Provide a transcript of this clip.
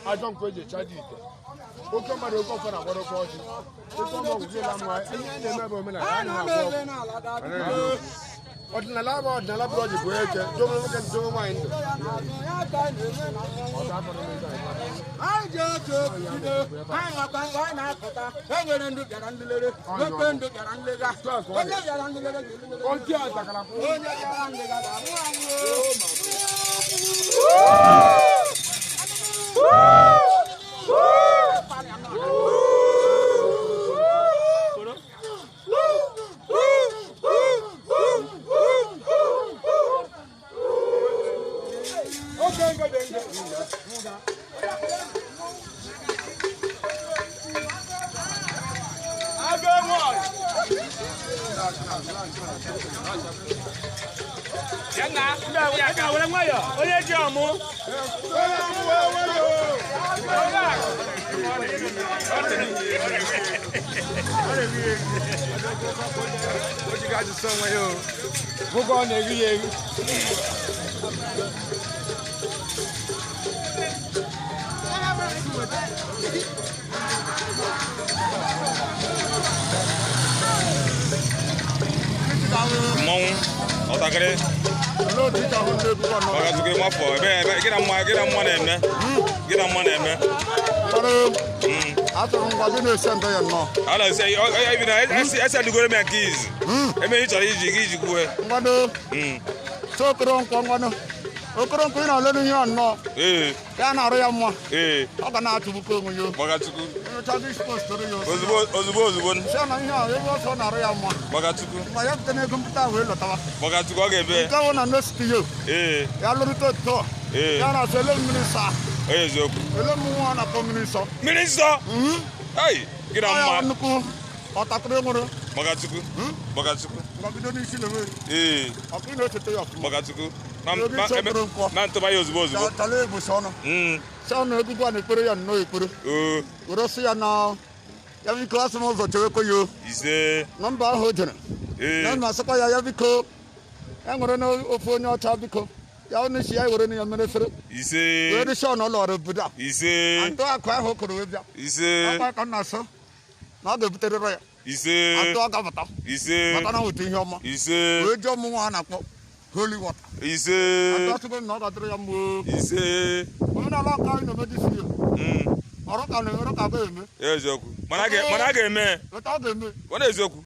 Ajọ nkụ eji echaji ite. Oke mmadụ oke ọfọ na-agbara oke ọjị. Oke ọma ọgwụ gị mma. Ihe a na-eme bụ omenala a na-agwọ ọgwụ. Ọdịnala bụ ọdịnala bụrụ ọjị bụ eke. Dobe nwoke ndụ, dobe nwaanyị ndụ. Ọ ga-afọrọ n'ụzọ anyị. Anyị ji otu obido anyị ghọta mgbe anyị na-akọta. E nwere ndụ bịara nlelere, nwekwe ndụ bịara nlega. Onye bịara nlelere ga-elelere. Oji a takara kwụ. Onye bịara nlega ga-anwụ anwụ. Were nwayọ, onye ji ọmụ. Nwoke ọ na-eri ya eri. Mmọnwụ ọtakịrị. Olee otu ị ahụ ndị egwu ọnọ? Ọgazugbo nwafọ ebe ebe gị na mma, gị na mma na-eme, gị na mma na-eme. Tọrọ atụrụ ngwa gị na-ese ndọ ya nnọọ. A na-ese ibi na ese adịgoro m ya nke izi eme ị chọrọ iji gị iji kwue. Ngwado. So Okoronkwo ngwanụ. Okoronkwo ị na-alụ n'ihe ọ nnọọ. Ya na-arụ ya mma. Ọ ga na-atụgbukwa onwe ya. Gbagachukwu. Enyocha gị postoro ya osi. Ozugbo ozugbo ozugbo. Sị na ihe a ebe ọsọ na-arụ ya mma. Gbagachukwu. Mgbe ya bute n'ego mpụta wee lọtawa. Gbagachukwu, ọ ga-ebe. Nke wụ na next year. Ya lụrụta otu a. Ya na-asị ele mmiri saa. Onye eziokwu. Ele mmụọ a na-akpọ mmiri nsọ. Mmiri nsọ. Ei, gị na Ọ ya mma. Nnukwu ọtakịrị nwụrụ. Gbagachukwu. Gbagachukwu. Ngwa bido n'isi lewe. Ọkụ ị na-echeta ya ọfụma. Gbagachukwu. Na Obi na chọpụrụ eme nkwọ. na ntụba ya ozugbo ozugbo. Tala ebusi ọnụ. Sị ọnụ egwugwu a na-ekpere ya nnọọ ekpere. Oo. Were sị ya na ya biko asị m ụzọ chewekwe ya o. Ise. Na mba ahụ o jere. Na na asịkwa ya ya biko e nwere n'ofu onye ọcha biko ya ọnụ isi ya were na ya mere efere. Ise. Wee rịsị ọnụ ụlọ ọrụ obodo a. Ise. Antụ akụ ahụ o koro wee bịa. Ise. Akwa ka m na-asụ na ọ ga-ebuterịrị ya. Ise. Antụ ọ ga-abata. Ise. Maka na weta ihe ọma. Ise. Wee jụọ ọmụ nwa a na-akpọ holy water. Ise. Antụ asịgo na ọ ga-adịrị ya mma o. Ise. Omenala ọka anyị na-eme disi ya. Ọrụ ka na-eme, ọrụ ka ga-eme. Eziokwu. Mana a ga-eme. Weta ọ ga-eme. Mana eziokwu.